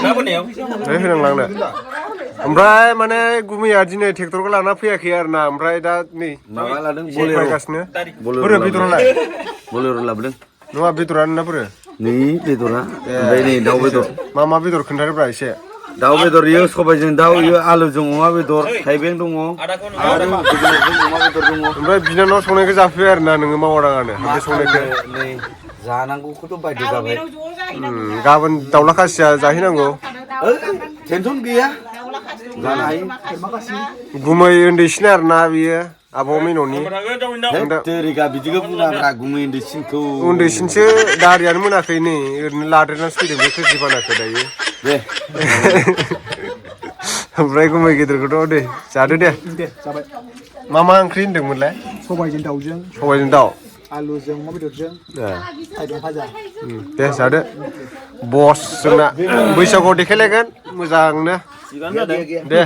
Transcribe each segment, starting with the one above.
होनांलांनो ओमफ्राय माने गुमैया दिनै ट्रेक्टरखौ लाना फैयाखै आरो ना ओमफ्राय दा नै माबा लादों फैगासिनो बोरो बेदरालाय बलेर' लाबोदों नङा बेदरानो ना बोरो नै बेदरा ओमफ्राय नै दाउ बेदर मा बेदर खोन्थादोब्रा एसे दाउ बेदर इयो सबायजों दाउ इयो आलुजों अमा बेदर थाइबें दङ आरो जोगोनारजों अमा बेदर दङ ओमफ्राय बिनानाव संनायखौ जाफैबाय आरो ना नोङो मावदाङानो बे संनायखौ नै जानांगौखौथ' बायद' जाबाय गाबोन दाउला खासिया जाहैनांगौ टेनसन गैया जानो हायो गुमै उन्दैसिन आरो ना बियो आब' मिन'नि तेरिका बिदिखौ बुङाब्रा गुमै उन्दैसिनसो दारियानो मोनाखै नै ओरैनो लादेरनासो फैदों बे खोस्लि फानाखौ दायो दे ओमफ्राय गुमै गेदेरखौथ' दे जादो दे जाबाय मा ओंख्रि होनदोंमोनलाय सबायजों दाउजों दाउ आलुजों अमा बेदरजों थाइबें भाजा दे जादो बस जोंना बैसागुआव देखायलायगोन मोजांनो दे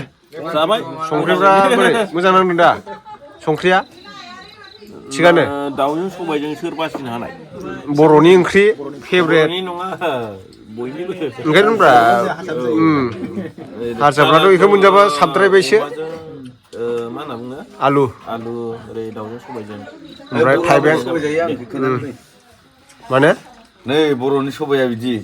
जाबाय संख्रिफ्रा बोरै मोजां नांदों दा संख्रिया थिगानो दाउजों सबायजों सोर बासिनो हानाय बर'नि ओंख्रि फेभरेट नङा बयनिबो ओंखायनोब्रा हारसाफ्राथ' बेखौ मोनजाबा साबद्रायबायसो मा होनना बुङो आलु ओरै दाउजों सबायजों ओमफ्राय थाइबें माने नै बर'नि सबाया बिदि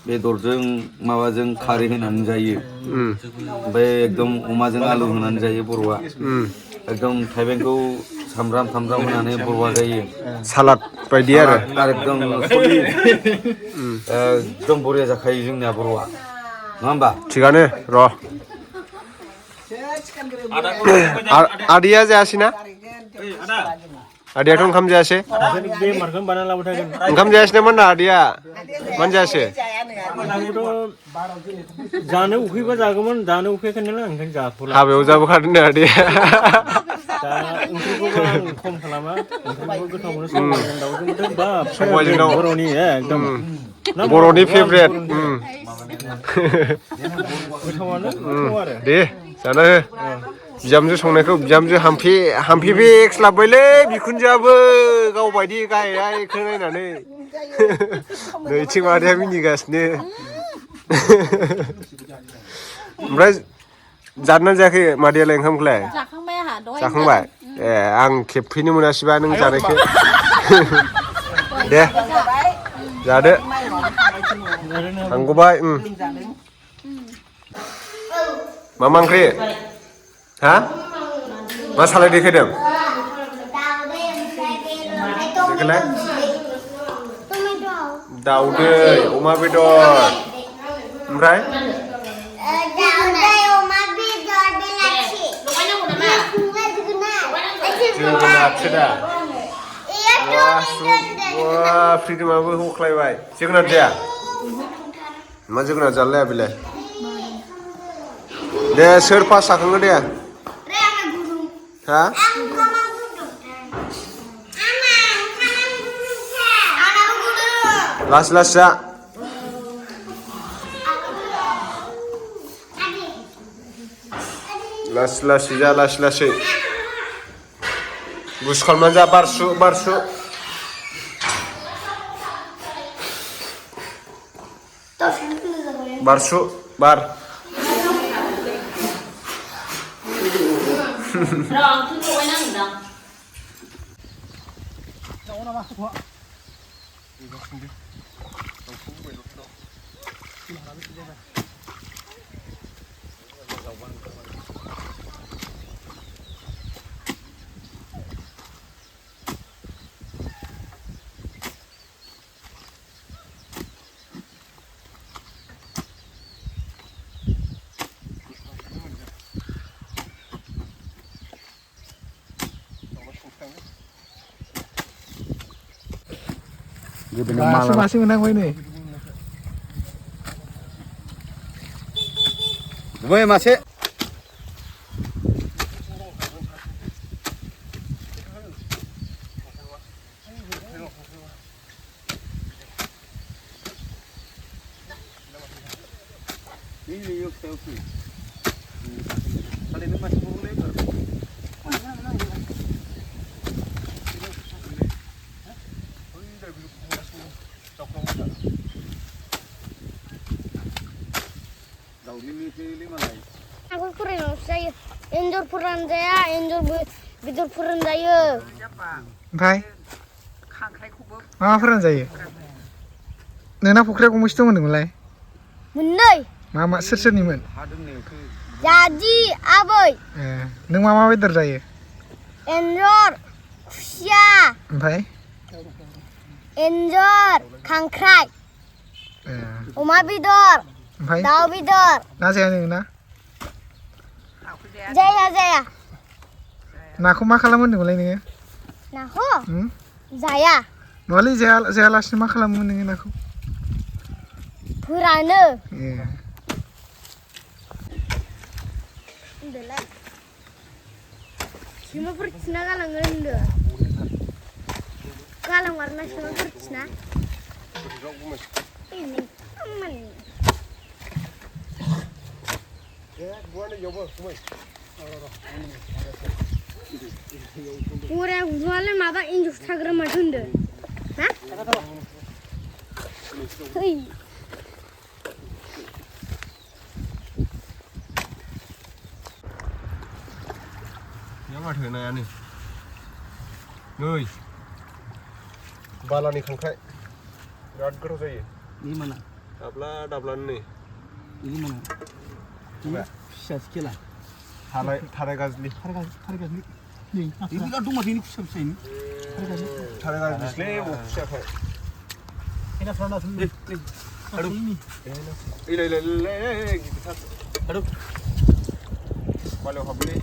बेदरजों माबाजों खारै होनानै जायो ओमफ्राय एकदम अमाजों आलु होनानै जायो बर'आ एकदम थाइबेंखौ सामब्राम होनानै बर'आ जायो सालाद बायदि आरो एकदम बरिया जाखायो जोंनिया बर'आ नङा होमबा थिगानो र' आदैया जायासैना आदैयाथ' ओंखाम जायासै ओंखाम जायासै नामा होनना आदैया मानो जायासै जानो उखैबा जागौमोन जानो उखैयाखै नालाय ओंखायनो जाथ'ला हाबायाव जाबोखादों नो आदैया दा ओंख्रिखौबो आं खम खालामा ओंख्रिखौ गोथाव मोनो सबायजों दाउजों बाब सबायजों दाउ बर'नि एकदम बर'नि फेभरेट गोथावानो गोथाव आरो दे जाना हो बिहामजो संनायखौ बिहामजो हाम्फे फिक्स लाबोबायलै बिखुनजोआबो गावबायदि गाहायखौ नायनानै नैथिं मादैया मिनिगासिनो ओमफ्राय जादोंना जायाखै मादैयालाय ओंखामखौलाय जाखांबाय ए आं खेबफैनो मोनासैबा नों जानायखौ दे जादो थांगौबाय मा ओंख्रि हा मा सालाय देखायदों देखायलाय दाउदै अमा बेदर ओमफ्राय जोगोनारसो दा फ्रिदमाबो हख्लायबाय जोगोनार जाया मा जोगोनार जालाया बेलाय दे सोर पास जाखाङो दे हा लासै लासै जा लासै जा लासै गुसु खालामनानै जा बारसु बार मासे मोनहांबाय नै गुमै मासे Aku kurang saya. Enjor peran saya, enjor betul peran saya. ओमफ्राय मा फोरानजायो नोंना फुख्रिया गंबेसे दं होनदोंमोनलाय Menai. मा सोर सोरनिमोन Jadi abai. नों मा बेदर जायो Enjor, kusia, ओमफ्राय enjor, खांख्राइ, अमा बेदर, ओमफ्राय दाउ बेदर. ना जाया नोंना Jaya. नाखौ मा खालामो होनदोंमोनलाय नोङो Naho? Jaya. नङालै जायालासिनो मा खालामो नोङो नाखौ Purana. Udah. Cuma percina kalangan udah. Kalang warna cuma percina. Ini aman. Orang jualan mata injuk sagram macam tu, hah? Hei. माथो नायानो नै बालानि खांख्राइ बिराद गोथाव जायो ini mana दाब्लानो नै ini mana ini फिसा सेला थाराय गाज्लि nih ini kan tuh ini फिसा ini थाराय गाज्लिसलै फिसाखाय ini front asli aduh इलाय गिदिरथार aduh बालायाव हाबलै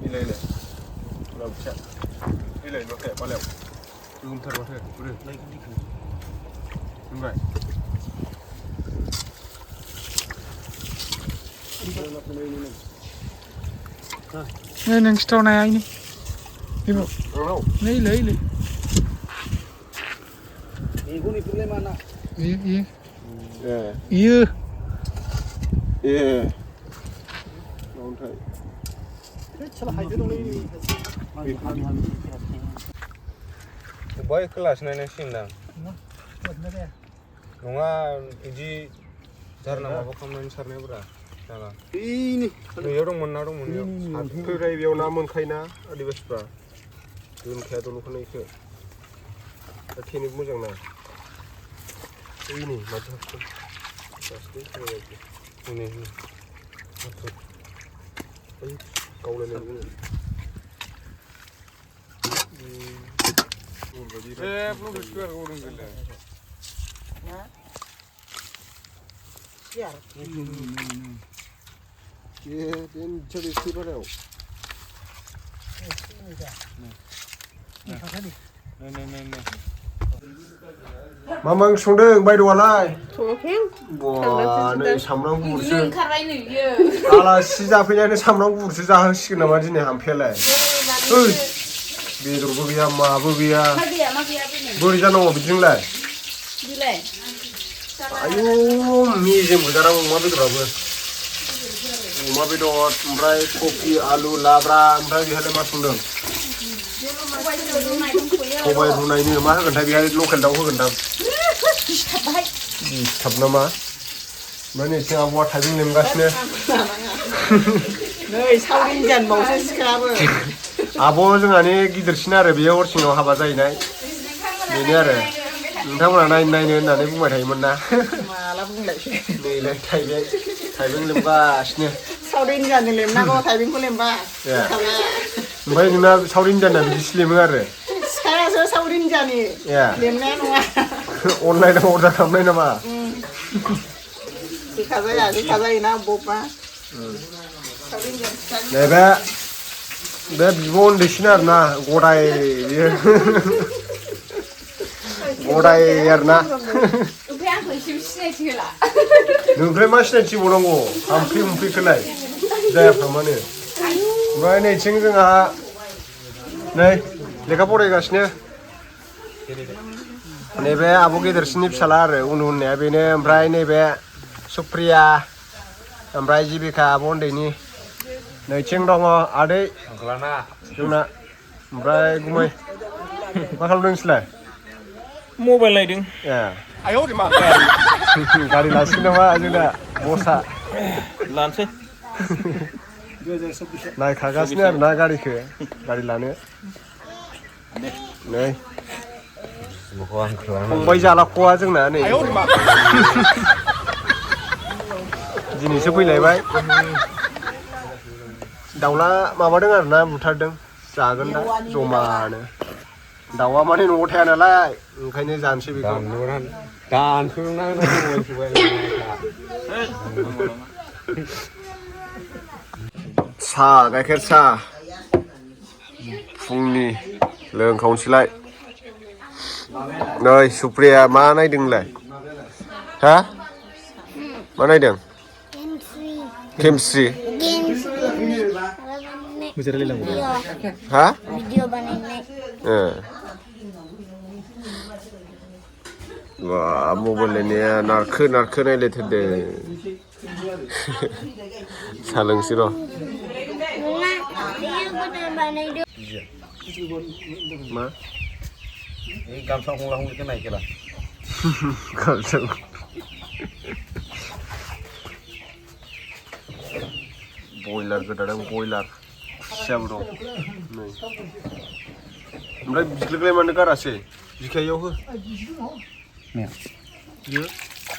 इलाय उनाव फिसा इलाय माथो बालायाव गोगोमथार माथो बुरो मोनबाय Ini yang setahun aja ini. Ibu. Ini. Ibu ni pilih mana? Iya. Nonton. Salah aja dong ini. Boy kelas nenek sindang. Nunga iji jarna maba kamane sarne bra. Jaga. Ini. Nuyar dong mana dong mana. Sampai biau na monkayna adibasफ्रा. Monkaya dulu kena ikut. Teknik mujang na. Ini macam tu. Pasti kena lagi. Ini. Macam. Kau lelaki ni. Belum bersuara orang gila. Siar. Dia jadi siapa dah? Mamang sundeng bayi dua lai. Wah, ni samrang kursi. Alah si japinya ni samrang kursi jah sih nama jenis hampir lai. Biar berbiaya mah berbiaya. Berbiaya nama bijing lai. Ayo, mizem budara mau betul apa? Mau betul, berai kopi, alu, labra, berai biar lemas sundeng. Pongbai runai ni mah kan tapi hari lokal dah kan dah. Thap nama. Mana sih awak thajing lemgas ni? Nei, saurin jan mau sih sekarang. Abo jangan ni gider sinar biar orang sini haba zai nai. Ini ada. Entah mana naik ni nanti pun macam mana. Malah pun lagi. Ni leh thajing lemgas ni. Saurin jan ni lem nak kau thajing pun lembas. Ya. Baik ni nak saurin jan nak bisnis lem ada. Sekarang saya saurin jan ni. Ya. Lem ni nua. Online order kami nama. Dikazai ina bopa. Saurin jan. Be bibon di sini na godai godai erna. Numpre masih nanti bolonggo, hampir kelai. Dah permane. Baik ni cinggung ah. Nih, leka pore gasnya. Nebe abu kita sini salar, unun nebe ni, ambrai nebe Supriya, ambrai jibika abon deni. Nih cing dong ade. Kelana. Jumna, ambrai gumai. Bakal dong selai. Mobile lighting. Ya. Ayo di mana? Kali nasi nama aja dah, bosa. लानोसै नायखागासिनो आरो ना गारिखौ गारि लानो नै फंबाय जालाख'वा जोंना नै दिनैसो फैलायबाय दाउला माबादों आरो ना बुथारदों जागोन दा जमानो दाउआ माने न'आव थाया नालाय ओंखायनो जानोसै बेखौ साहा गाइखेर साहा फुंनि लोंखावनोसैलाय नै सुप्रिया मा नायदों नोंलाय हा मा नायदों केमस्ट्रि हा भिडिअ बानायनाय बा मबाइल नायनाया नारखो नायलायथारदों साहा लोंसै र' मा गामसा हंला हंलिखौ नायखेला गामसा बयलार गोदादों बयलार फिसाबो दं नै ओमफ्राय बिख्लोखौलाय मानो गारासै बिखायाव हो बियो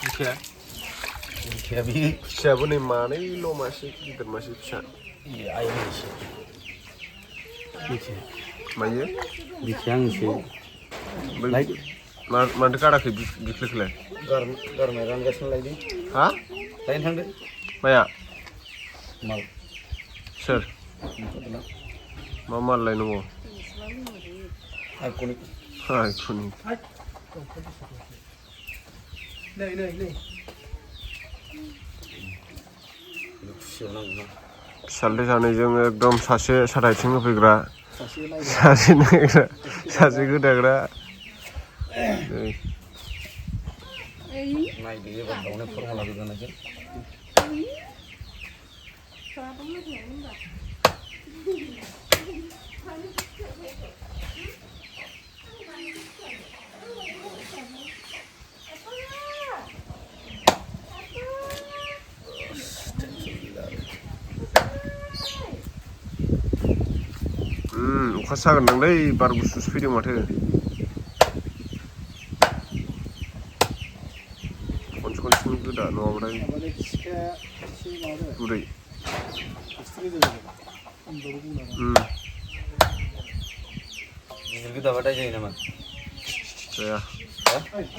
बिखाया फिसायाबो नै मानैल' मासे गिदिर मासे फिसा मायो बिखाया आंसो माथो गाराखै बिख्लोखौलाय गारनाय रानगासिनो लायदो हा लायनो थांदो माया माल सोर मा माल लायनांगौ आइकनिक फिसाज्ला सानैजों एकदम सासे साथाइथिं होफैग्रा सासे नायग्रा सासे गोदाग्रा नायदो एबार दाउनो फरमुला गोदानायजों अखासो हागोनदांलै बार गुसुसो फैदों माथो खनसेनो गोदा नङाबाथाय गुरै गिदिर गोदाबाथाय जायो नामा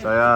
जाया